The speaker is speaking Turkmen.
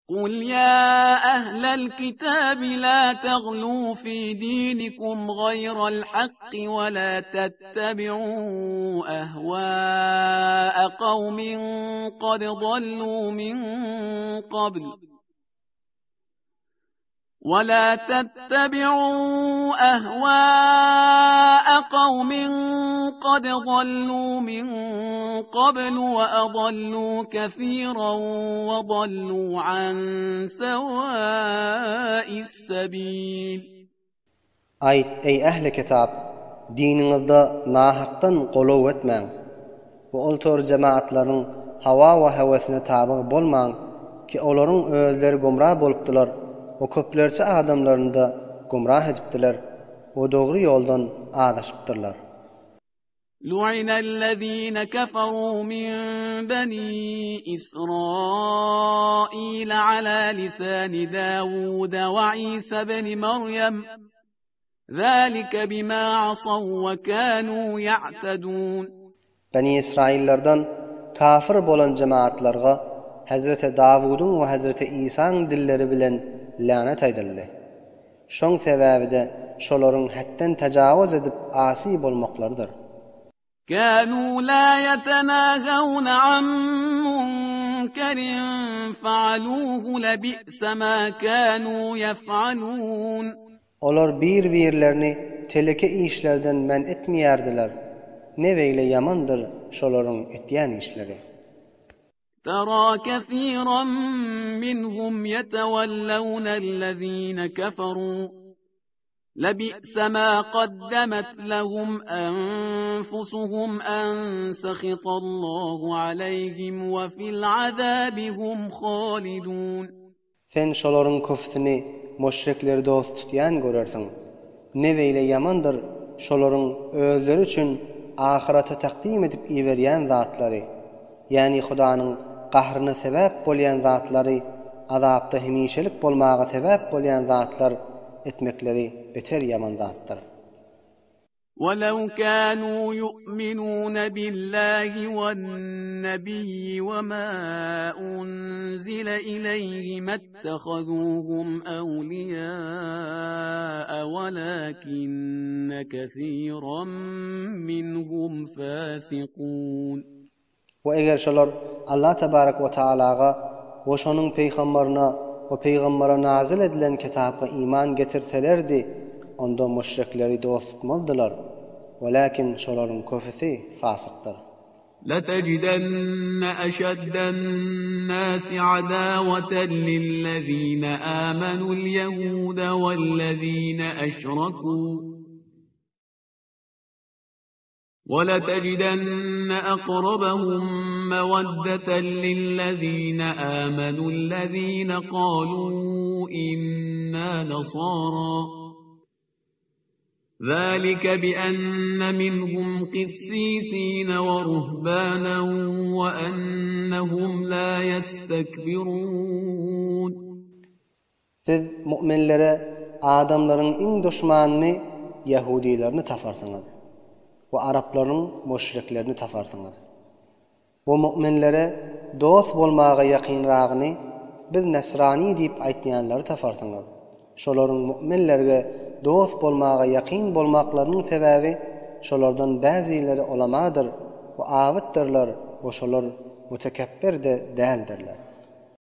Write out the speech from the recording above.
Kul ýa ahlel kitabi la taglu fi dinikum gaýral hakki we la tettebi'u ehwâe kawmin kad dallu min kabl. ولا تتبعوا أهواء قوم قد ضلوا من قبل وأضلوا كثيرا وضلوا عن سواء السبيل Aýt, Eý, ähli-kitap! Diniňizde nahakdan golaw etmäň we ol tory jemaatlaryň hawa we höwesine tabyg bolmaň ki olaryň özleri gumrah bolupdylar we köplerçe adamlaryny-da gumrah edipdiler we dogry ýoldan azaşypdyrlar. Lu'inellezine keferu min beni Israil ala lisani Dawud we Isa ibn Meryem Zalike bima asaw we kanu ya'tadun. Beni Israillerden kafir bolan jemaatlarga Hezreti Dawudyň we Hezreti Isaň dilleri bilen länet aýdyldy. Şoň sebäbi-de şolaryň hetden tajawuz edip asy bolmaklarydyr. Kanu la ýetenahewne an munkerin faaluhu lebi'se ma kanu ýef'alun. Olar bir-birlerini teleke işlerden men etmeýärdiler, ne beýle ýamandyr şolaryň etýän işleri. Tara kesiran minhum ýetewellewne-llezine keferu, lebi'se ma kaddemet lehum enfusuhum en sehitallahu aleyhim we fil azabi hum halidun. Sen şolaryň köpüsini müşrikleri dost tutýan görersiň. Ne beýle ýamandyr şolaryň özleri üçin ahyrete takdym edip iberýän zatlary, ýäni Hudanyň gahryna sebäp bolýan zatlary azapda hemişelik bolmaga sebäp bolýan zatlar etmekleri beter ýaman zatdyr. Welew kanu yu'minun billahi wen-nebiyyi we ma unzile ileyhi mettehazuhum ewliya'a welakinne kesiran minhum fasikun. We eger şolar Allah tebarek we taalaga we şonuň pygambaryna we pygambara nazyl edilen kitapga iman getirselerdi, onda müşrikleri dost tutmazdylar. Welakin şolaryň köpüsi fasykdyr. Letecidenne eşedden-nâsi adâveten lillezîne âmenul-yehûde vellezîne eşrekû. وَلَتَجِدَنَّ أَقْرَبَهُم مَّوَدَّةً لِّلَّذِينَ آمَنُوا الَّذِينَ قَالُوا إِنَّا نَصَارَىٰ ذَٰلِكَ بِأَنَّ مِنْهُمْ قِسِّيسِينَ وَرُهْبَانًا وَأَنَّهُمْ لَا يَسْتَكْبِرُونَ Siz mu'minlere adamlaryň iň duşmanyny ýahudylaryny taparsyňyz we araplaryň müşriklerini taparsyňyz. We mu'minlere dost bolmaga ýakynragyny biz nesrani diýip aýtýanlary taparsyňyz. Şolaryň mu'minlerge dost bolmaga ýakyn bolmaklarynyň sebäbi şolardan bäzileri ulamadyr we abytdyrlar we şolar mutekepbir-de däldirler.